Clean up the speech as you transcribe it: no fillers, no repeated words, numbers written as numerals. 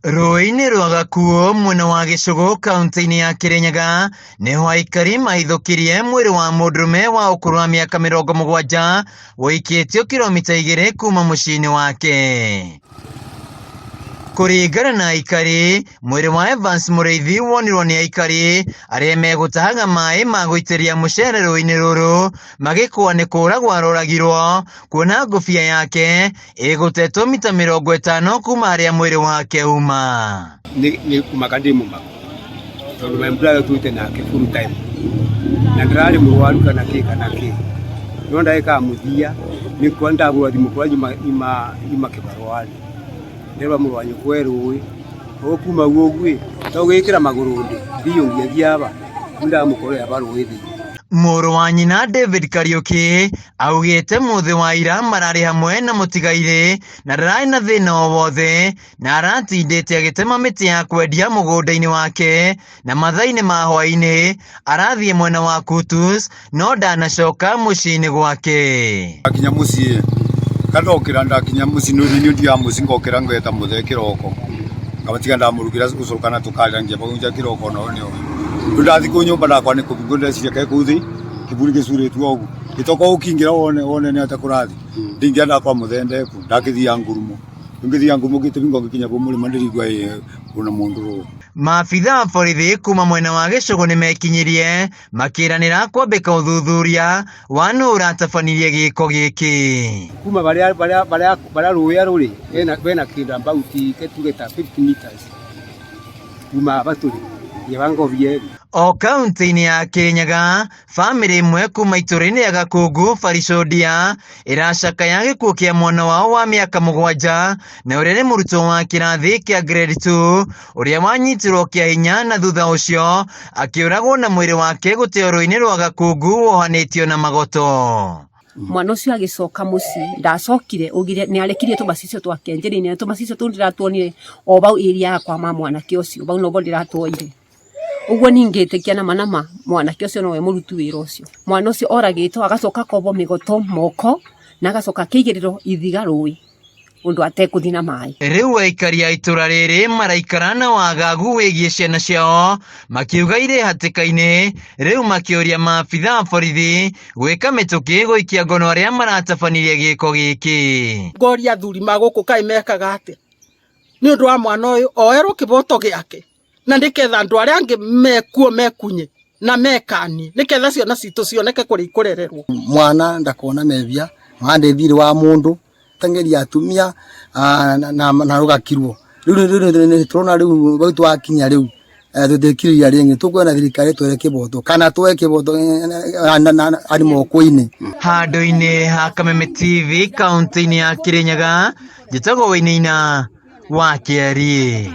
Rũĩ-inĩ rwa Gakuo mwena wa Gĩcũgũ kaunti-inĩ ya Kĩrĩnyaga nĩho aikari mahithũkirie mwĩrĩ wa mũndũrũme wa ũkũrũ wa mĩaka 70 ũikĩtio kilomita 2 kuma mũciĩ-inĩ wake. Kũringana na aikari, mwĩrĩ wa Evans Mũrĩithi wonirwo nĩ aikari arĩa megũtahaga maĩ ma gũitĩrĩria mũcere rũĩ-inĩ rũrũ magĩkua nĩ kũragwo aroragirwo kuona ngũbia yake ĩgũtetwo mita 50 kuma harĩa mwĩrĩ wake uma. Nĩ kũmaka ndĩ mũmaku tondũ my brother twĩte nake full time na ndararĩ mũrwaru kana kĩ kana kĩ, no ndagĩka ya mũthia nĩ kwa ndagũra thimũ kwa nyuma kĩbarũa-rĩ, nderwo mũrũ wa nyũkwa e rũĩ ũkuma guo ũguo to gwĩkĩra magũrũ ndĩ thiĩ ũngĩathiĩ aba rĩu ndamũkorera aba rũĩ thĩinĩ. Mũrũ wa nyina David Kariuki augĩte mũthĩ wa ira mararĩ hamwe na mũtigairĩ na ndararĩ na thĩna o wothe na aratindĩte agĩtema mĩtĩ ya kwendia mũgũnda-inĩ wake na mathaa-inĩ ma hwaĩ-inĩ arathiĩ mwena wa Kutus no ndanacoka mũciĩ-inĩ gwake. Ndakinya mũciĩ kandokĩra, ndakinya mũciĩ nĩ ndiaga mũciĩ, ngokĩra ngeta mũthee kĩroko ngabatiga ndamũrugĩra ũcũrũ kana tũkarĩra ngĩamba kĩroko no nĩ rĩu ndathiĩ kũu nyũmba ndakwa nĩ kũbingwo, ndeciria ke kũu thĩ kĩburi gĩcurĩtwo ũguo gĩtoka ũkĩingĩra wone nĩ atĩa kũrathiĩ. Ndingĩra ndakora mũthee ndeku, ndakĩthiaga ngurumo, ngĩthiaga ngurumo ngĩtĩbingo ngĩkinya kũu mũrĩmo ndĩrigua ĩ kwĩna mũndũ rũĩ. Maabitha a borithi kuma mwena wa Gĩcũgũ nĩmekinyirie makĩranĩra kwambĩka ũthuthuria wa nũ ũratabanirie gĩko gĩkĩ. Kuma barĩa barĩa barĩa barĩa rũĩ rũrĩ hena kĩndũ about tuge ta 50 meters kuma aba tũrĩ nginya Ngobi eri. O kaunti-inĩ ya Kĩrĩnyaga, bamĩrĩ ĩmwe kuma itũũra-inĩ rĩa Gakungu Barisondia ĩracakaya gĩkuũ kĩa mwana wao wa mĩaka 7 na ũrĩa nĩ mũrutwo wa kĩrathi kĩa grade 2 ũrĩa wanyitirwo kĩa hinya na thutha ũcio akĩũragwo na mwĩrĩ wake gũteo rũĩ-inĩ rwa Gakungu wohanĩtio na magoto. Mwana ũcio agĩcoka mũciĩ ndacokire, augire nĩ arekirie tũmacicio twake njĩra-inĩ, na tũmacicio tũu ndĩratuonire o bau area yakwa ma mwanake ũcio, bau nobo ndĩratuoire. Ũguo ningĩtĩkia nama nama mwanake ũcio nowe mũruti wĩra ũcio. Mwana ũcio oragĩtwo agacoka akohwo mĩgoto moko na agacoka akĩigĩrĩrwo ithiga rũĩ ũndũ atekũthiĩ na maĩ. Rĩu aikari a itũra rĩrĩ maraikara na wagagu wĩgiĩ ciana ciao makiuga irĩ hatĩka-inĩ, rĩu makĩũria maabitha a borithi gwĩka mĩtũkĩ gũikia ngono arĩa maratabanirie gĩko gĩkĩ. Ngoria athuri ma gũkũ kaĩ mekaga atĩa nĩ ũndũ wa mwana ũyũ oerwo kĩboto gĩake na nĩketha andũ arĩa angĩ mekuo mekunye na mekanie nĩketha ciana citũ cioneke kũrĩa ikũrererwo. Mwana ndakona mebia, mwana ndĩ thirĩ wa mũndũ, teng'eria atumia na rũgakirwo. Rĩu tũrona rĩu bau twakinya rĩu tũtikiriria rĩngĩ, tũkwenda thirikari ĩtwĩre kĩboto kana twoe kĩboto arĩ moko-inĩ. Handũ-inĩ ha Kameme TV kaunti-inĩ ya Kĩrĩnyaga, njĩtagwo Wainaina wa Kĩariĩ.